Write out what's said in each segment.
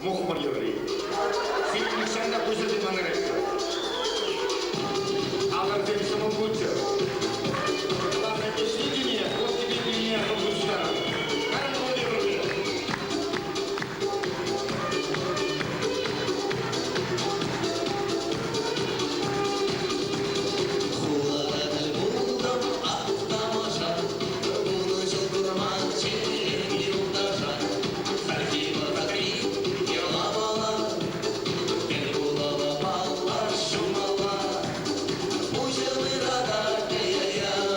Мухмӑр юрри. Сирӗн нихҫан та пуҫӑр тытманнӑрах. Алӑрсем ҫӑмӑл пулччӑр. Главное, ӗҫлекене, водкипе пине пуҫтарӑр. Карӑн пӗрле. Хулара тӗл пултӑм ак тамаша, Вунӑ ҫул курманччӗ юлташа. Хальхи вӑхӑтри йӑлапала тӗл пулӑва паллашмалла. Пуҫӑм ыратать, я-я.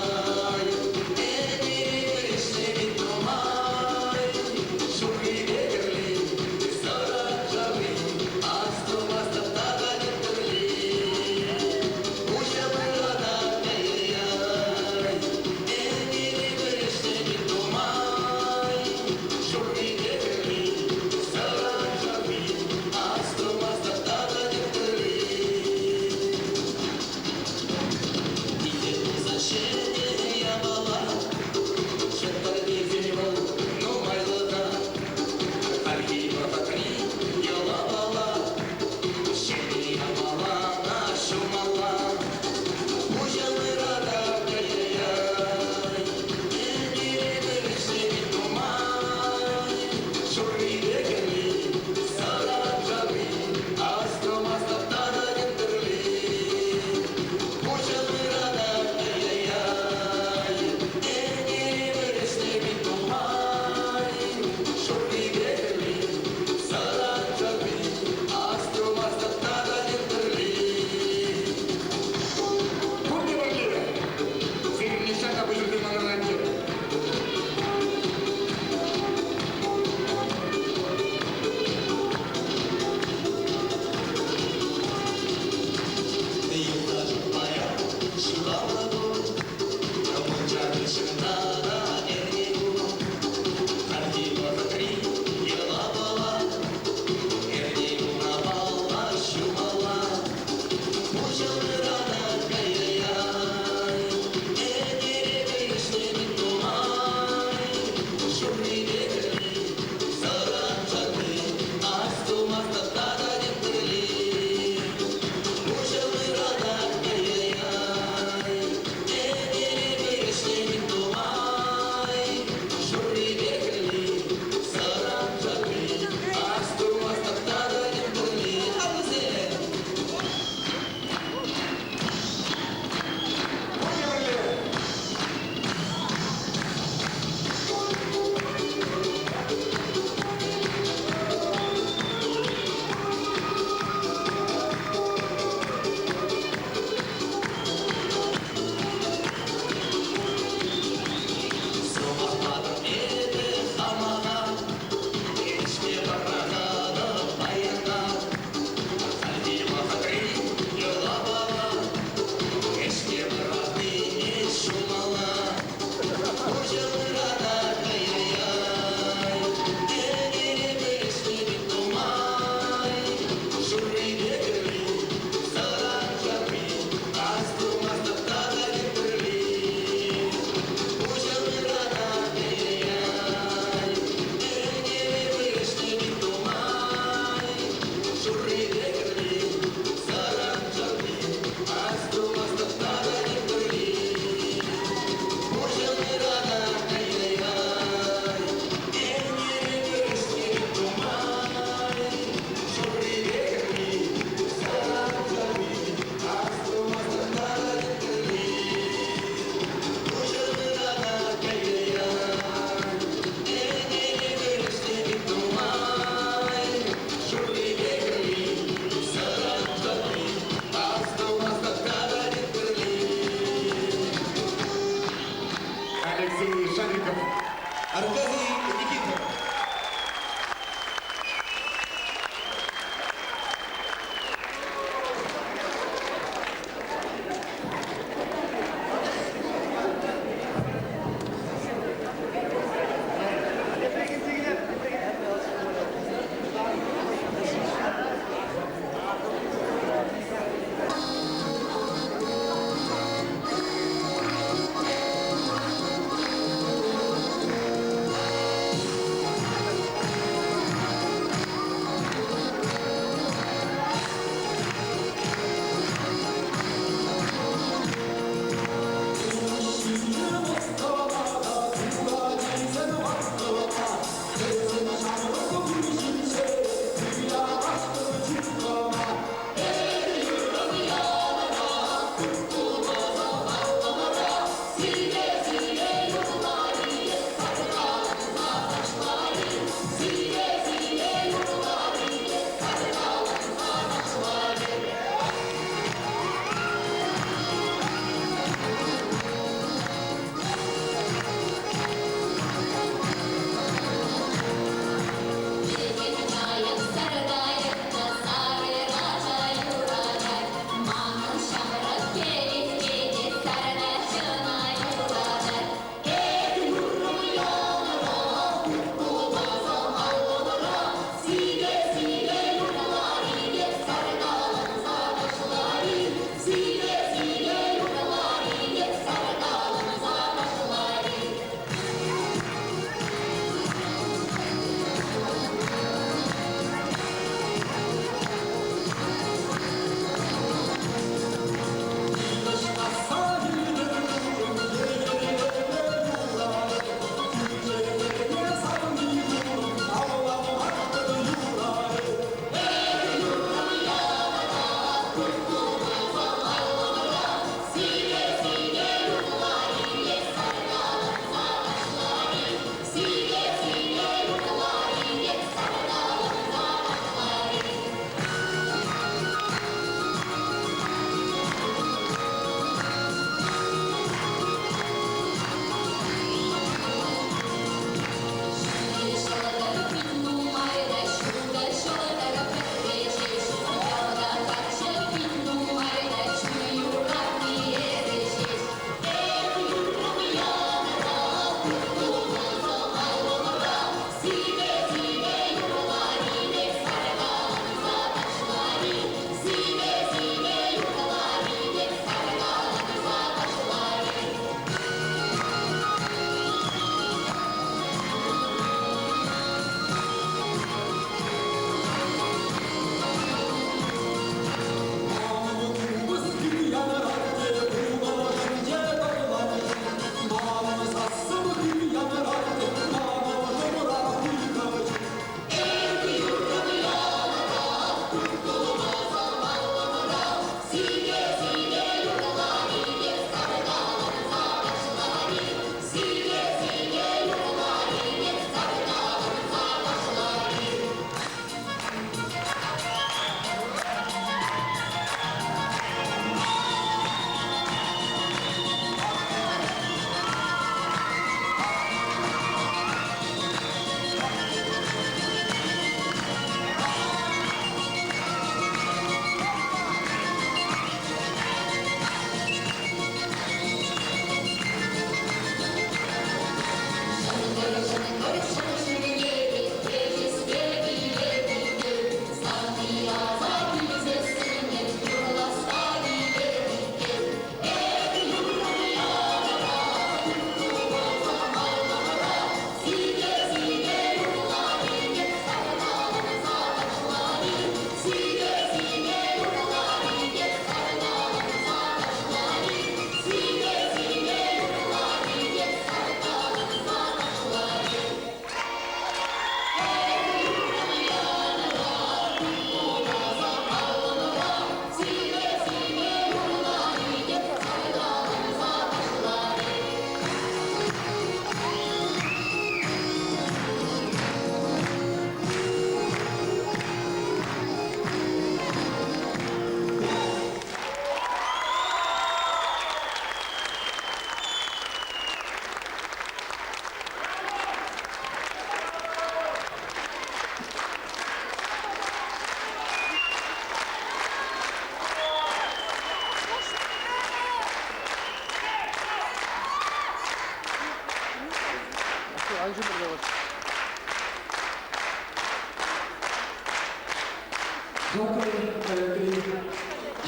Хаклӑ аякри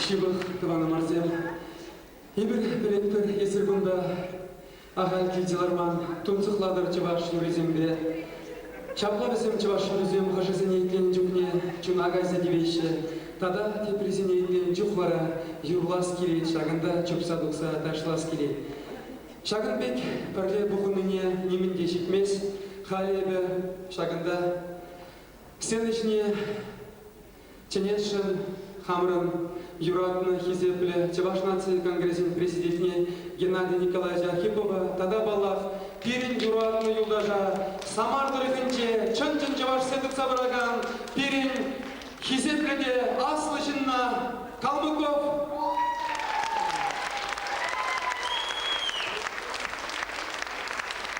ҫывӑх тӑванӑмӑрсем, эпир пӗлетпӗр, эсир кунта ахаль килсе ларман, тунсӑхлатӑр чӑваш юррисемпе. Ҫапла вӗсем чӑваш юррисем хӑшӗсене итленӗ чухне чуна кайса тивеҫҫӗ, тата теприсене итленӗ чух вара юрлас килет, ҫакӑнта чупса тухса ташлас килет. Ҫакӑн пек пӗрле пухӑннине нимӗн те ҫитмест. Халӗ эпӗ ҫакӑнта сцена ҫине чӗнесшӗн хамӑрӑн юратнӑ хисеплӗ Чӑваш наци конгресӗн президентне Геннадий Николаевич Архипова тата, паллах, пирӗн юратнӑ юлташа Самар тӑрӑхӗнче чӑн-чӑн чӑвашсем тытса пыракан пирӗн хисеплӗ те аслӑ ҫынна Калмыков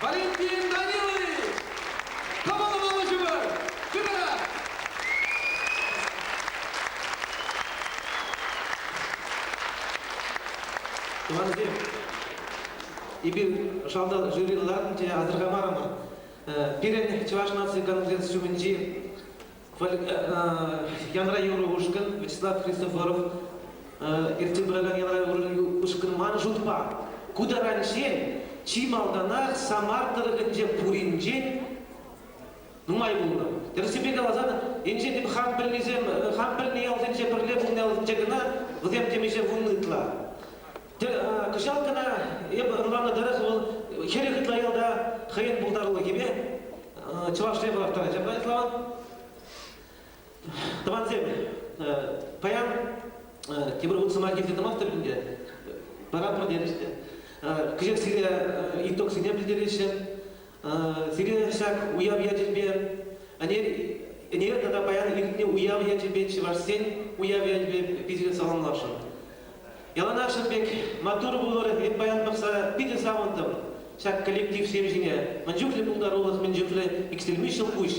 Валентин Данилович! Тӑвӑллӑ ҫумӑр! Тытӑра! Тӑвансем, эпир шалта жюри ларнӑ асӑрхамарӑмӑр. Пирӗн Чӑваш наци конгресс ҫумӗнчи Янра юрӑ ушкӑн Вячеслав Христофоров ертсе пыракан Янра юрӑ ушкӑн ман шутпа ку таранччен чи малтанах Самар тӑрӑхӗнче пуринчен нумай пулнӑ. Тӗрӗссипе каласан, енчен те хам пӗлнисем, хам пӗлнӗ ялсенче пӗрле пулнӑ ялсенче кӑна вӗсем темиҫе вун ытла. Кӑҫал кӑна эп ӑнланнӑ тӑрӑх вӑл 40 ытла ялта хӑйӗн пултарулӑхӗпе чӑвашсем пӑрахтарать. Ҫапла, Слава? Тӑвансем, паян тепӗр хут сӑмах илсе тӑмастӑп ӗнтӗ. Пара пӗлтерӗҫ те. Кӗҫех сире итогсене пӗлтереҫҫӗ. Сире ҫак уяв ячӗпе ӗнер, ӗнер тата паян иртнӗ уяв ячӗпе чӑвашсен уяв ячӗпе питӗ саламласшӑн. Яланах ҫын пек маттур пулӑр, эп паян пӑхса питӗ савӑнтӑм ҫак коллективсем ҫине. Мӗн чухлӗ пултарулӑх, мӗн чухлӗ иксӗлми ҫӑлкуҫ.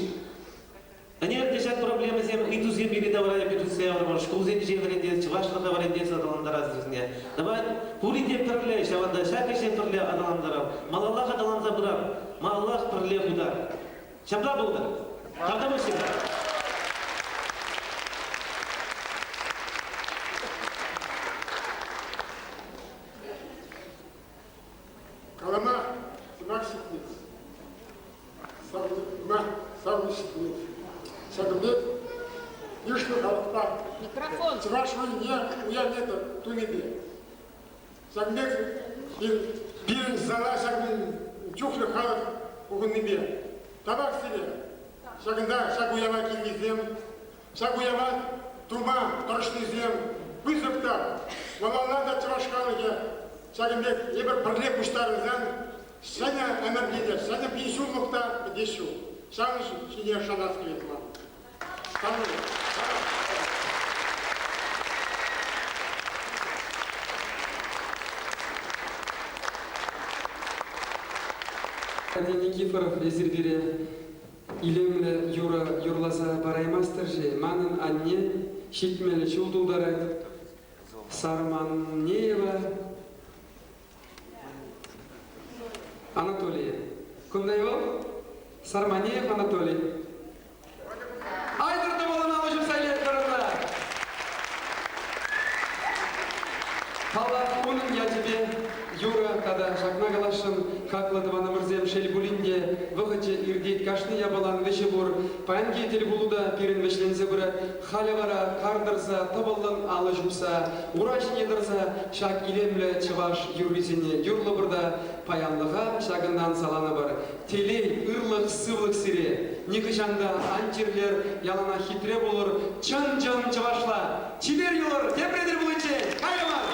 Ӗнер те ҫак проблемӑсем, ыйтусем пирки тавра эпир тытса яврӑмӑр. Шкулсенче вӗрентес, чӑвашлӑха вӗрентес аталантарас тесене. Давай пурин те пӗрле, ҫавӑнта ҫак ӗҫе пӗрле аталантарар. Малаллах аталанса пырар, малаллах пӗрле утар. Ҫапла пултӑр. Тавтапуҫ сире. Калама сӑмах ҫитмест. Савӑнма савӑнӑҫ ҫитмест. Ҫакӑн пек йышлӑ халӑхпа Микрофон. чӑваш вӑйне уявне тунипе. Ҫакӑн пек пирӗн зала ҫакӑн чухлӗ халӑх пухӑннипе. Тавах сире ҫакӑнта ҫак уява килнисем, ҫак уява тума тӑрӑшнисем пысӑк та малалла та чӑваш халӑхӗ ҫакӑн пек эпир пӗрле пуҫтарӑнсан ҫӗнӗ ӗмӗрте те, ҫӗнӗ пинҫуллӑх та пӗтес ҫук. Ҫавӑн ҫине шанас килет ман. Аркадий Никифоров, эсир пире илемлӗ юрӑ юрласа параймастӑр-ши? Манӑн анне 70 ҫул тултарать. Сарманнеева Анатолий. Кунта вӑл? Сарманеев Анатолий. Айтӑр тӑвӑлӑн алӑ ҫупса илетпӗр ӑна. Паллах, унӑн ячӗпе юрӑ тата ҫакна каласшӑн, хаклӑ тӑванӑмӑрсем, шел пулин те, вӑхӑчӗ иртет, кашни япалан вӗҫӗ пур. Паянхи тӗлпулу та пирӗн вӗҫленсе пырать. Халӗ вара кар тӑрса, тӑвӑллӑн алӑ ҫупса, ура ҫине тӑрса ҫак илемлӗ чӑваш юррисене юрлӑпӑр та паянлӑха ҫакӑнтан саланӑпӑр. Телей, ырлӑх, сывлӑх сире! Нихӑҫан та ан чирлӗр, яланах хитре пулӑр, чӑн-чӑн чӑвашла! Чипер юлӑр, тепре тӗл пуличчен! Кайрӑмӑр!